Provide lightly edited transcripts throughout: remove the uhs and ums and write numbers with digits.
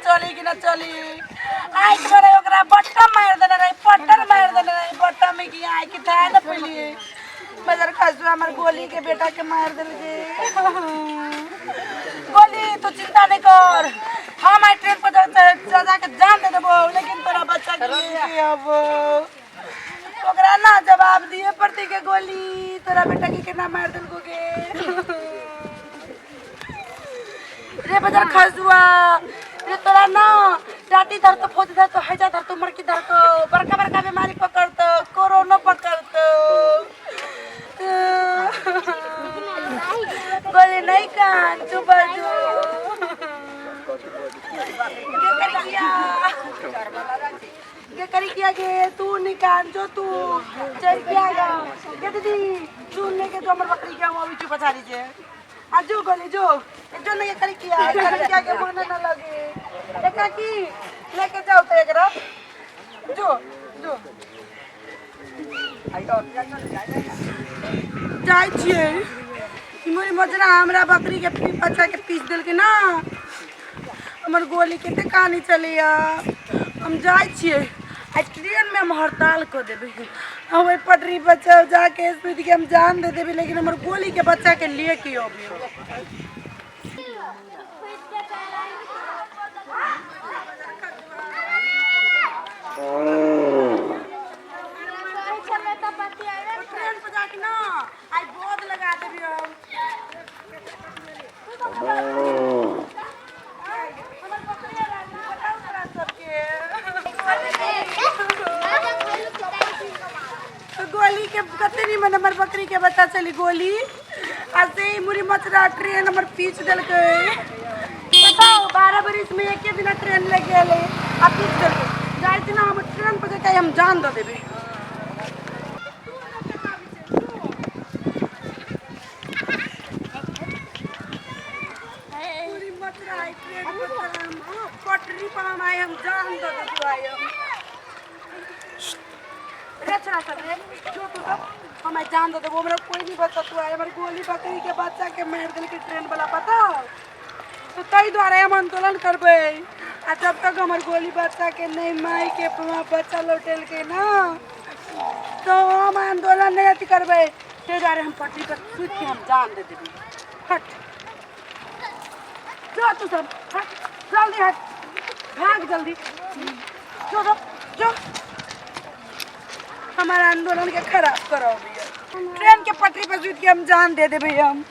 चली कि न चली। आँखि में रहे ओकरा बट्टा मारि देने रहे, पट्टर मारि देने रहे बट्टा में कि आँखि था न पीलिए। मगर खसुआ हमर गोली के बेटा के मार देलकै। गोली तू चिंता नहीं कर, हम आई ट्रेन पर जा जाके जान दे देबो, लेकिन तोरा बच्चा के लेके आबो। ओकरा ना जवाब दिए पड़ती के गोली तोरा बेटा के केना मार देलको गे। रे बजर खजुआ रे, तोरा ना टाटी धरतो, फोज धरतो, हैजा धरतो, मरकी धरतो, बड़का बड़का बीमारी पकड़तो, कोरोना पकड़तो। बोले नहीं कान चुप बाजू के करी किया के करी किया गे तू नहीं कान जो तू चल किया गा के दीदी चुनने के जो हमर बकरी के हम अभी चुप छाड़ी छे। आ जो गोली जो जो नहीं करी किया करी किया के मन न लगे। एका की लेके जाओ तो एकरा जो जो जाइ छियै। मोरी मजरा हमरा बकरी के बच्चा के पीस देलकै ना, हमर गोली कते कहानी चलैया। हम जाइ छियै आ ट्रेन में हम हड़ताल कऽ देबै, हम ओहि पटरी पर जाके स्पीड के हम जान दे देबै, लेकिन हमर गोली के बच्चा के लेके अबियौ। ट्रेन पर जाके ना आई बोर्ड लगा देबै हम। हमर बकरी बताउ तोरा सबके। गोली के कते निमन हमर बकरी के बच्चा चली गोली, आ से ई मुरी मचरा ट्रेन हमर पीछ देलकै। बताओ 12 बरिस में एके दिना ट्रेन लग गेलै आ पीछ देलकै। जाइ छी ना हम ट्रेन पर जाके हम जान दऽ देबै। पूरी मचरा है ट्रेन पर हम पटरी पर हम आए हम जान दऽ देबै आइ हम। रे छोरा सब रे जो तू सब हम आइ जान दऽ देबो, हमरा कोई नहीं बचत आइ। हमर गोली बकरी के बच्चा के मारि देलकै ट्रेन वाला पता तो ताहि दुआरे हम आंदोलन करबै। आ जब तक हमर गोली बच्चा के नहीं माय के बच्चा लौटेलकै ना तो हम आंदोलन नहीं अथी करबै। ताहि दुआरे हम पटरी पर सुति के हम जान दे देबै। हट जो तू सब हट जल्दी, हट भाग जल्दी, जो जो जो हमारा आंदोलन के खराब करो भैया। ट्रेन के पटरी पर सुति के हम जान दे देबै हम।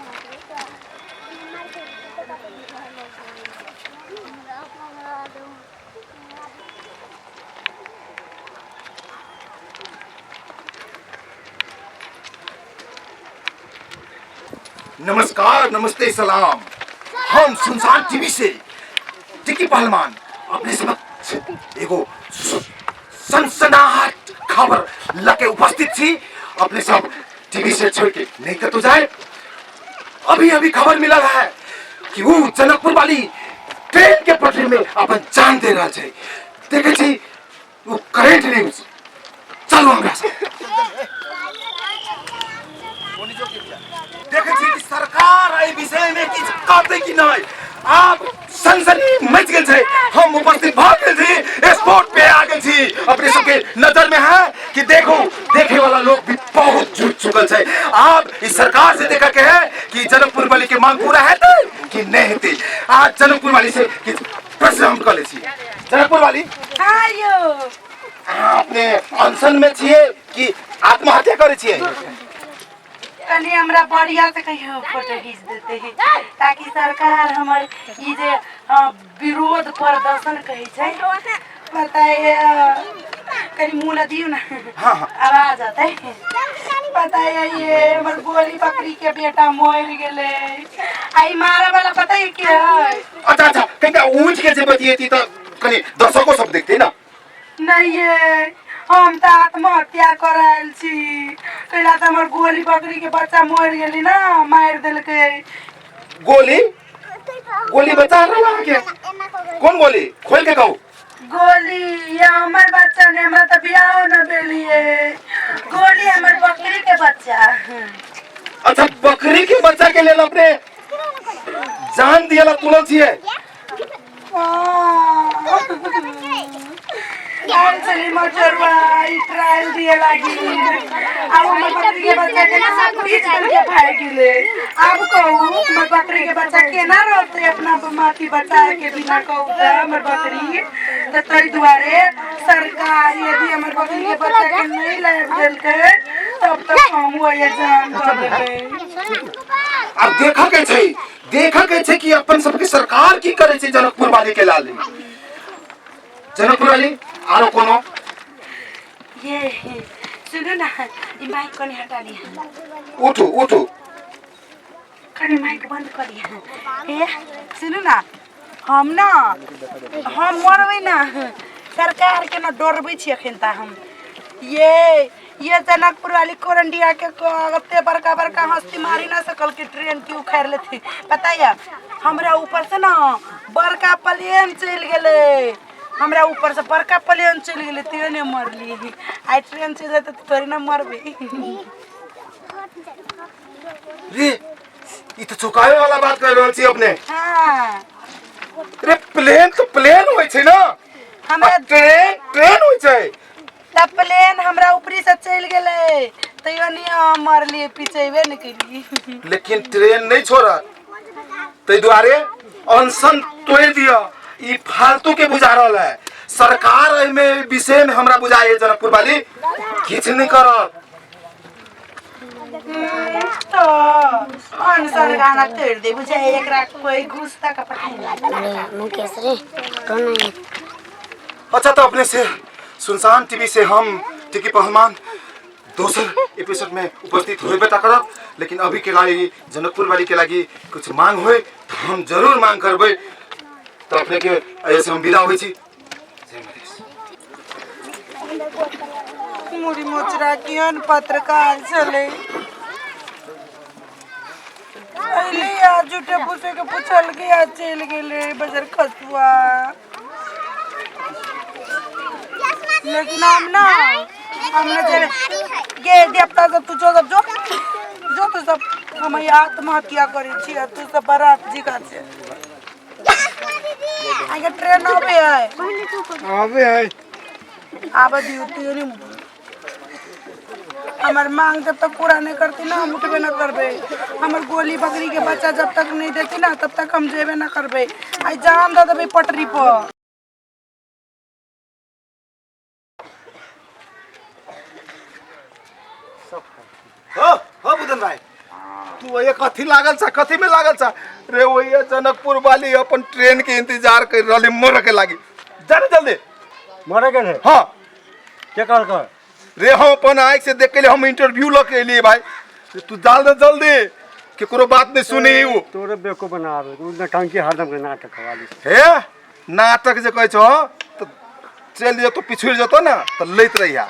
नमस्कार, नमस्ते, सलाम। हम सुनसान टीवी से टिकी पहलवान अपने समक्ष एगो सनसनाहट खबर लके उपस्थित छी। अपने सब टीवी से छोड़ के नहीं कतो जाए। अभी अभी खबर मिलल है कि वो जनकपुर वाली ट्रेन के पटरी में अपन जान दे रहा है। देखे छी वो करेंट न्यूज। चलो हमरा सब देखे छी कि सरकार एहि विषय में किछु करतै कि नहीं। आब सनसनी मच गेल छै। हम उपस्थित भऽ गेल छी, स्पॉट पे आ गेल छी। अपने सबके नजर में है कि देखो देखे वाला लोग भी बहुत जुट चुकल छै। आब इस सरकार से देखा के है कि जनकपुर वाली के मांग पूरा हेतै कि नहीं हेतै। आज जनकपुर वाली से किछु प्रश्न हम कऽ लै छी। जनकपुर वाली, हाँ यौ, अहाँ अपने अनशन में छियै कि आत्महत्या करै छियै? कनि हमरा बढ़िया से कहियो फोटो घीच देते ताकि सरकार हमर ई जे विरोध प्रदर्शन कहै छै बताइए। कनि मुँह न दियौ ना। हाँ, हाँ। आवाज आते बताइए। ये हमर गोली बकरी के बेटा मर गेलै आ ई मारे वाला पता है के है? अच्छा अच्छा, कनिटा ऊँच के जे बतियेती तऽ कनि दर्शको सब देखते ना। नहीं ये हम तऽ आत्महत्या करायल छी, कैला तऽ हमर गोली बकरी के बच्चा मर गेली ना, मारि देलकै। गोली गोली बच्चा रहल अहाँके? कोन गोली, खोल के कहू। गोली ये हमर बच्चा ने, हमरा तऽ बियाहो न भेलिए। गोली हमर बकरी के बच्चा। अच्छा, बकरी के बच्चा के लेल अपने जान दियला तुलल छियै? हाँ। आयल छली मचरुआ ई ट्रायल दिए लागी आब हमर बकरी के बच्चा के ना पीट करके भागि गेलै। आब कहू हमर बकरी के बच्चा केना रहतै अपना माथी बच्चा के बिना? कहू तऽ हमर बकरी तऽ ताहि दुआरे सरकार यदि हमर बकरी के बच्चा के नहि लाबि देलकै तब तक हमहूँ एहिया जान दऽ देबै। आब देखऽ के छै, देखऽ के छै कि अपन सबके सरकार की करै छै जनकपुर वाली के लाल। जनकपुर वाली आरो कोनो ये सुनू ना, ई माइक कनि हटा लिअ। उठू उठू, कनि माइक बंद कऽ लिअ। हे सुनू ना, हम ना हम मरबै ना, सरकार के ना डरबै छी अखन तऽ हम। ये जनकपुर वाली कोरंडिया के कते बड़का बड़का हस्ती मारी ना सकल कि ट्रेन की उखाड़ लेती। पता है हमरा ऊपर से ना बड़का प्लेन चलि गेलै, हमरा ऊपर से बड़का प्लेन चलि गेलै तैयो नहि मरली। आइ ट्रेन चलि जेतै तऽ थोड़े ना मरबै। रे ई तऽ चौंकावे वाला बात कर रहल छी अपने। हाँ। रे प्लेन तऽ प्लेन होइ छै ना, हमरा ट्रेन ट्रेन होइ छै। तऽ प्लेन हमरा ऊपरी से चलि गेलै तैयो नहि हम मरलियै, पिचेबे नहि केलियै। लेकिन ट्रेन नहीं छोड़त, ताहि दुआरे अनशन तोड़ि दिअ। ई फालतू के बुझा रहल है सरकार एहिमे विषय में, हमरा बुझाए जनकपुर वाली किछु नहीं करत। तो अनशन गाना तोड़ि दे बुझाए, एकरा कोई घूस तक पठाई। मुकेश रे कौन है? अच्छा तो अपने से सुनसान टीवी से हम टिकी पहलवान दोसर एपिसोड में उपस्थित होबे टा करब, लेकिन अभी के लागि जनकपुर वाली के लागि कुछ मांग होय तो हम जरूर मांग करबै। तो अपने के ऐसे हम विदा होइ छी। जय मधेश। मुड़ी मोचरा केहन पत्रकार छलै, अइले आ झूठे फूसे के पुछलकै आ चलि गेलै बजर खसुआ। लेकिन हम ना जेबै गे देवता सब, तू जो सब जो जो तू सब, हम ई आत्महत्या करै छियै, तू सब बारात जिका छै। आगे ट्रेन अबै है? आबे है। आबऽ दियौ तैयो नहि। हमर मांग जब तक पूरा नहीं करती ना हम उठबे ना करबै। हमर गोली बकरी के बच्चा जब तक नहीं देती ना तब तक हम जेबे ना करबै। आइ जान दऽ देबै पटरी पर। हो हो बुदन भाई, तू ये कथी लागल छा? कथी में लागल छा रे? वही जनकपुर वाली अपन ट्रेन के इंतजार कर रहली मरे के लागी। जा रे जल्दी। मरे गेल है? हाँ। के कहलकै रे? हम अपन आँख से देख के लिए, हम इंटरव्यू ल के एलिए भाई। तू डाल दे जल्दी, केकरो बात नहीं सुनी उ। तोरे बेवकूफ बनाबे उ नौटंकी हरदम के नाटक वाली। हे नाटक जे कहै छौ तऽ चलि जेतौ, पिछुड़ि जेतौ ना तऽ लैत रहिया।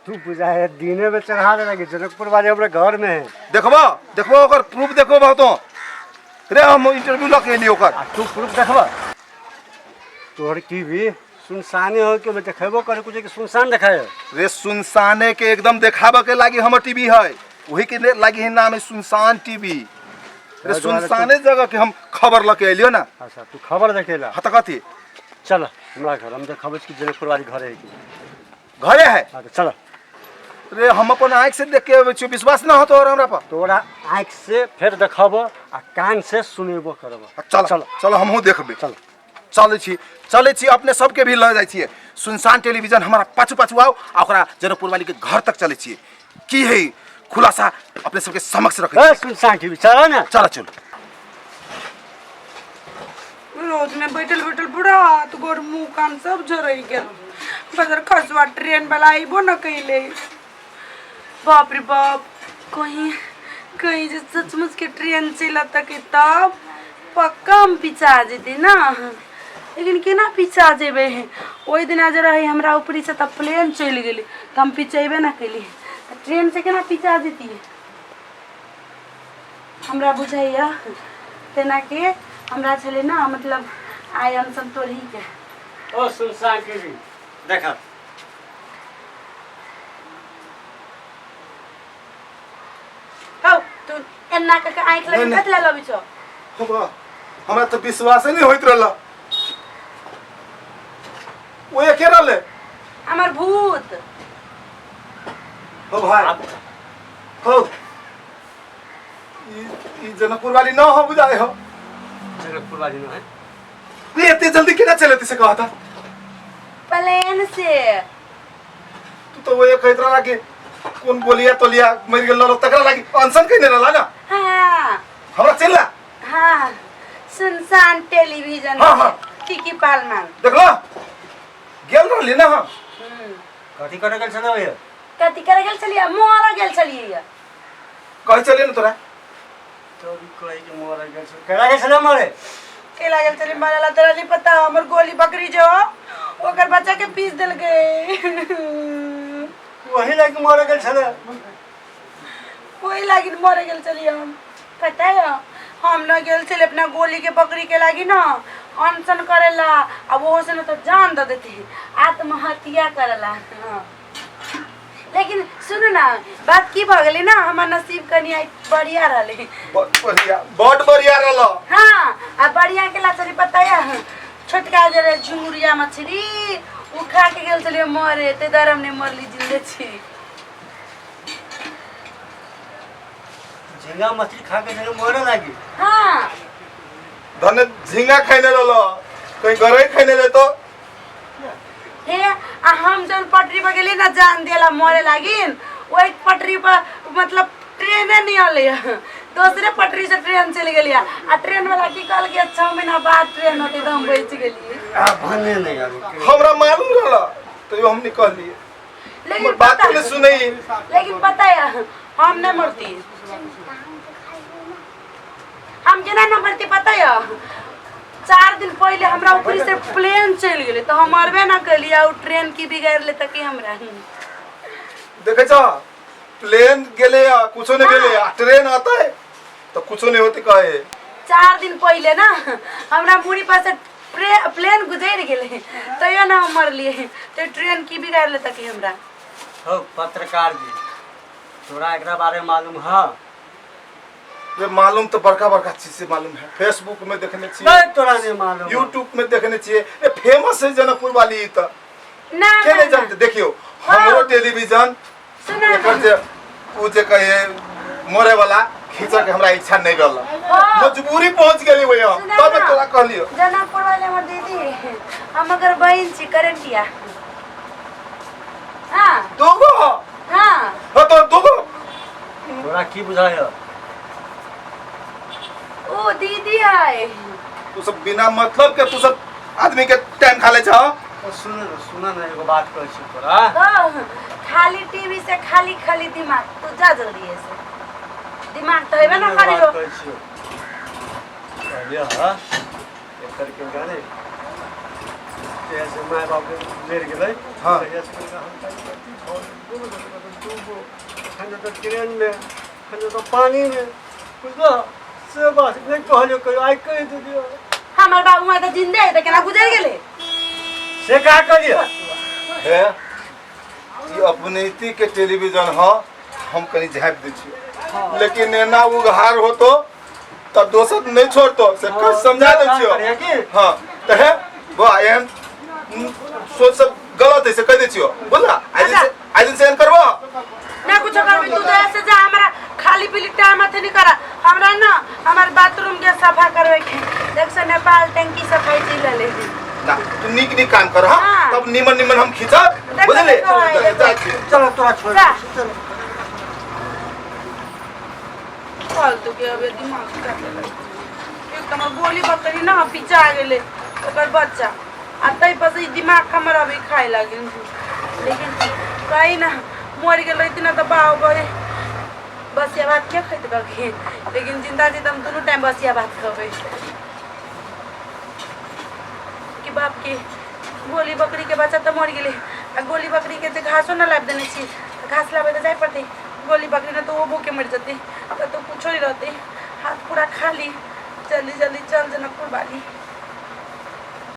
तू बुझा है दिने में चढ़ा दे लगी जनकपुर वाले हमरा घर में है। देखबो देखबो, ओकर प्रूफ देखबो बहुतो रे। हम इंटरव्यू लऽ के एलियै ओकर। आ तू प्रूफ देखबा? तोहर टीवी सुनसाने हो के देखेबो करे कुछ कि सुनसान देखाए? रे सुनसाने के एकदम देखाबे के लागी हमर टीवी है, वही के लागी है नाम है सुनसान टीवी। रे सुनसाने जगह के हम खबर लऽ के एलियो ना। अच्छा तू खबर देखेला? हाँ तऽ कथी। चल हमरा घर, हम देखबै कि जनकपुर वाली घर है कि घरे है। हाँ तो चल। रे हम अपन आँख से देख के अबै छियो, विश्वास ना होतो हमरा पर? तोरा आँख से फेर देखब आ कान से सुनेबो करब। चल चल। चल हमहूँ देखबै। चल। चलै छी, चलै छी, अपने सबके भी लऽ जाइ छियै। सुनसान टेलीविजन हमारा पाछू पाछू आउ आ ओकरा जनकपुर वाली के घर तक चलै छियै, की है खुलासा अपने सबके समक्ष रखै। ए सुनसान टीवी चल ना। चल चल। रोज में बैठल बैठल बुढ़ा हाथ गोर मुंह कान सब झरई गेल। बजर खसुआ ट्रेन वाला अइबो न कैले। बाप रे बाप, कहीं कहीं जे सचमुच के ट्रेन चलत तक तब पक्का हम पिछा जेते ना। लेकिन केना पिछा जेबै? ओहि दिना जे रहे हमरा ऊपरी से तब प्लेन चलि गेलै तऽ हम पिछेबे ना केली, तऽ ट्रेन से केना पिछा जेतियै? हमरा बुझाइया तेनाकि हमरा छलै ना, मतलब आइ अनशन तोड़हीके। ओ सुनसान टीवी देख। हौ तू एना कऽ के आँखि लगे नहीं, कथी लए लबै छौ? हमरा हमरा तऽ विश्वासे नहीं होइत रहल। ओ एके रहले हमर भूत। हो भाई हो, ई ई जनकपुर वाली न हो बुझाए हो। जनकपुर वाली न है। ये इतने जल्दी केना चले से कहा था? प्लेन से। तू तो वो कहत रहा कि कौन गोलिया तोलिया मर गेल रहो तकरा लागी अनशन कइने रहला ना। हाँ। हमरा चिल्ला। हाँ, सुनसान टेलीविजन। हाँ, हाँ। टिकी पालमान। देखला गेल रहली ना हम। कथी करे गेल छलै भैया? कथी करे गेल छलियै? मर गेल छलियै। कहे चलिए ना तोरा। तो भी कहे के मरे गेल छलै। केना गेल छलै मरे? केला गेल छलियै मरला तोरा नहीं पता? हमर गोली बकरी जो ओकर बच्चा के पीस देलकै। वही लागी मरे गेल छलै। वही लागी मरे गेल छलियै हम। पता है हम न गेल छलियै अपना गोली के बकरी के लागी न अनशन करेला, आ वो से न तो जान दे देती, आत्महत्या करेला। हाँ। लेकिन सुनू ना, बात की भऽ गेलै ना, हमर नसीब कनि आइ बढ़िया रहलै। बड़ बढ़िया, बड़ बढ़िया रहलो। हाँ, आ बढ़िया के ला चली पता है, छोटका जे रहे झुंगुरिया मछली उ खा के गेल छलियै मरे, ते दुआरे हम नहि मरली, जिंदे छी। झींगा मछली खा के छलै मरे लागी? हाँ। धने झींगा खैने रहलो, कहीं गरई खैने रहे तो। हे, आ हम जौन पटरी पर गेली ना जान देला मरे लागिन, ओहि पटरी पर मतलब ट्रेने नहीं अलै, दोसरे पटरी से ट्रेन चलि गेली। आ ट्रेन वाला की कहल कि 6 महीना बाद ट्रेन होतै, तऽ हम बचि गेलियै। आ भने नहीं आबे। हमरा मालूम रहलो तो हम निकलिए। लेकिन बात पता नहीं सुनई। लेकिन पता है हम नहीं मरती, हम केना न मरती पता है? 4 दिन पहले हमरा ऊपरी से प्लेन चलि गेलै तऽ हम मरबे न केलियै, आ उ ट्रेन की बिगाड़ि ले तक हमरा। देखे छ प्लेन गेले आ कुछो नहीं गेले, आ ट्रेन आता है तो कुछो नहीं होते कहे। 4 दिन पहले ना हमरा मूड़ी पर से प्लेन गुजरि गेलै तैयो ना हम मरलियै, तऽ ट्रेन की बिगाड़ि ले तक हमरा। हो पत्रकार जी, तोरा एकरा बारे में मालूम है? ये मालूम तो बड़का बड़का चीज से मालूम है, फेसबुक में देखने छिए। नहीं तोरा नहीं मालूम। यूट्यूब में देखने छिए, ये फेमस है जनकपुर वाली ई त। ना के ना नहीं जानते? देखियो हमरो टेलीविजन सुना एकर जे उ जे कहे मरे वाला खींचा के हमरा इच्छा नहीं रहल, मजबूरी पहुंच गेली वही सुना तब ना। तोरा कहलियो। जनकपुर वाले हमर दीदी, हम अगर बहन छी करेंटिया। हाँ। दोगो? हाँ। हाँ तो दोगो। तोरा की बुझाय? ओ दीदी है। तू सब बिना मतलब के तू सब आदमी के टाइम खा ले छ। सुन ना, सुन ना, एगो बात कहै छी तोरा। हाँ, खाली टीवी से खाली खाली दिमाग, तू जा जल्दी ऐसे दिमाग तो हेबे ना एगो खाली बात हो। कहै छियौ। कहलियै हँ, एकर के जाने जहिया से my बाप के मरि गेलै, हाँ। तहिया से कनिका हम कथी भऽ गेल, दू गो, दू गो, खन तऽ ट्रेन में, खन तऽ पानी में, बुझलह? से बात नहि कहलियौ कहियो, आइ कहि देलियौ। हमर बाबू माय तऽ जिंदे है तऽ केना गुजरि गेलै? से का कहलियै? हे ई अपनैती के टेलीविजन ह, हम कनी झाँपि दै छियौ, लेकिन एना उघार होतो तब दोसर नहीं छोड़तो, से कह समझा दै छियौ। करिहे की? हाँ तऽ हे बा एहन सोच सब गलत है से कह दै छियौ, बुझला? आइ दिन से आइ दिन से एहन करबो ना कुछो करबी, तू तो ऐसे जा, हमरा खाली पीली टाइम अथी नहीं करा। हमरा ना हमर बाथरूम के सफा करवे के, देख से नेपाल टंकी सफाई चल ले। ना तू नीक नीक काम कर। हाँ। हाँ। तब निमन निमन हम खींचब, देखो, बुझले? देखो, देखो। जाइ छियौ। चलो तोरा छोड़। जा। चलो। फालतू के अबे दिमाग काटे लगे। एक तऽ हमर गोली बकरी ना पिचा गेलै ओकर बच्चा, आ ताहि पर से ई दिमाग हमर अभी खाए लागिल। लेकिन कही ना मरि गेल रहिती ना तऽ बाप रे बसिया भात के खैत बाकी, लेकिन जिंदा छी तऽ हम दुनू टाइम बसिया भात खेबै। कि बाप के गोली बकरी के बच्चा तऽ मरि गेलै, आ गोली बकरी के जे घासो ना लाबि देने छी, घास लाबे तऽ जाय पड़तै। गोली बकरी ना तऽ ओ भूखे मरि जेतै, तऽ कुछो नहीं रहतै, हाथ पूरा खाली। जल्दी जल्दी चल जनकपुर वाली।